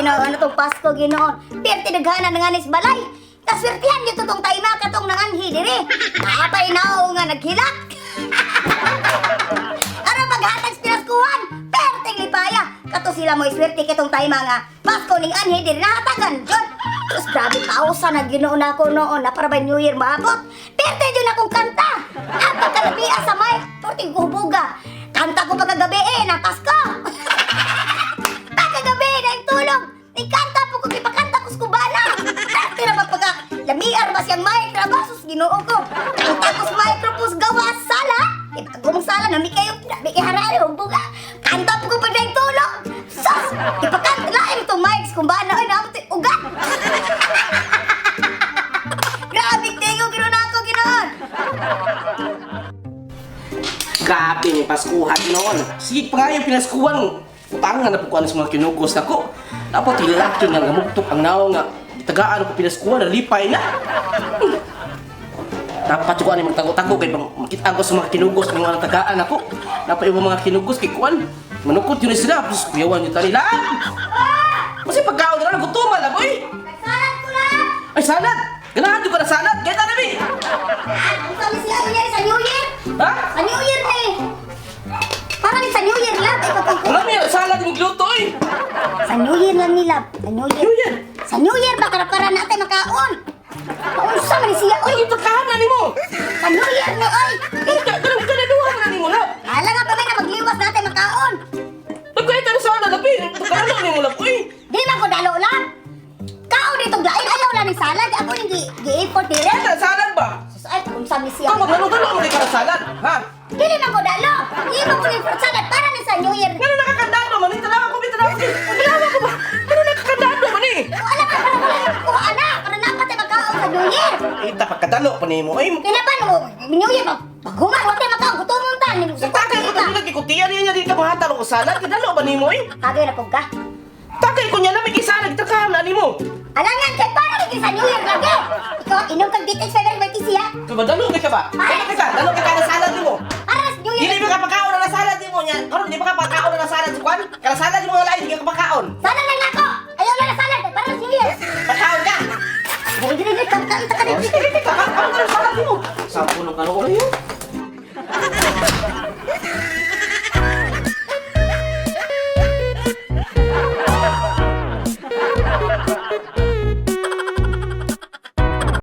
Ginoo, ano tong Pasko, Ginoo. Perti daghana nga nis balay. Kaswertihan dito tong taima katong nanganhi diri. Naapay nao nga naghilak. Aron maghatag sa pinaskuhan, perting lipaya. Kato sila mo iswerte kitong taima nga Pasko ning anhi diri nahatagan jud. Sus, grabe pausa na Ginoo na ako noon na para ba New Year maabot. Perte jud akong kanta. Ang pagkalabia sa mic, perting gubuga. Kanta ko pagkagabi eh, na Pasko. Pagkagabi na yung tulog. Ikanta po ko, ipakanta ko sa kubana. Dati na ba pagka lamiar ba siyang mic, rabasos, ginoo ko. Kanta ko sa microphone, gawa sala. Ibagong sala, nami kayo, nami kayo buga. Kanta po ko pag na tulog. Sus! Ipakanta na itong mic sa kumbana. Ay, naabot yung ugat. Grabe, tingo, ginoo na ako, ginoon. Grabe ni Paskuhan noon. Sige pa nga yung pinaskuhan. Utangan na po kuan sa mga kinugos nako. Dapat ilak yun nga ngamugtok ang naong nga. Tagaan ko pinaskuhan, nalipay na. Dapat ko ani magtago-tago kay bang makita ko sa mga kinugos ang mga tagaan ako. Dapat yung mga kinugos kay kuan. Manukot yun sila. Tapos kuyawan yun tali lahat. Kasi pagkaon na lang, gutuman lang, oy! Nagsalat ko lang. Ay, salad! Ganahan ko na salad! Kaya na, bi! Ang sabi siya, nangyari sa New Year. Ha? Sa New Year na eh. Para ni sa New Year lang. Ay, pagpag- Wala may salad yung gluto, oy! Sa New Year lang nila. Sa New Year. New Year? Sa New Year ba para natin makaon? Paunsa man ni siya Ay, oy. ipagkahan na nimo! Sa New Year ni oy. Ganun ka na duha na nimo na! Hala nga pa may na magliwas natin makaon. Nagkahit na salad, lapi! Pagkaano nimo lap, oy! Di man ko dalo lang. Kaon ditong lain ayaw lang ni salad. Ako ning gi gi-effort dire. Kaya na salad ba? Sus ay unsa ni siya. Ikaw maglalo-dalo mo ka na salad, ha? Dili man ko dalo. Di man ko ni fruit salad para ni sa New Year. Ngano nakakandado man? Tanawa ko, tanawa ko. Tanawa ko ba? Ngano nakakandado man eh? Wala ka para wala ka kuha na para dapat ay makaon sa New Year. Ita pagkadalo pa nimo, ay! Kinapan mo New Year ba? Paghuman wa tayo makaon gutomon ta. Sa tagay ko tayo nagkikutiyan niya niya din ka mahatalo ko salad, kadalo ba nimo eh? Kagay na pug ka. Tagay ko niya na may kisalad, takahan na nimo. Alangan kay para lagi sa New Year lagi. Ikaw inom kag dito sa very siya. Madalo ka ba? Dalo ka, dalo ka na salad nimo. Para sa New Year. Dili ba ka pagkaon na salad nimo niya? Karon di ba ka pagkaon na salad sa kwan? Kana salad nimo nga lain, di ka pagkaon. Sana lang ako. Ayaw lang na salad para sa New Year. Pagkaon ka. Dili dili dili kang kang ka Sige, dili. sige, kakaon ka ng salad nimo. Sampo ng kano yun.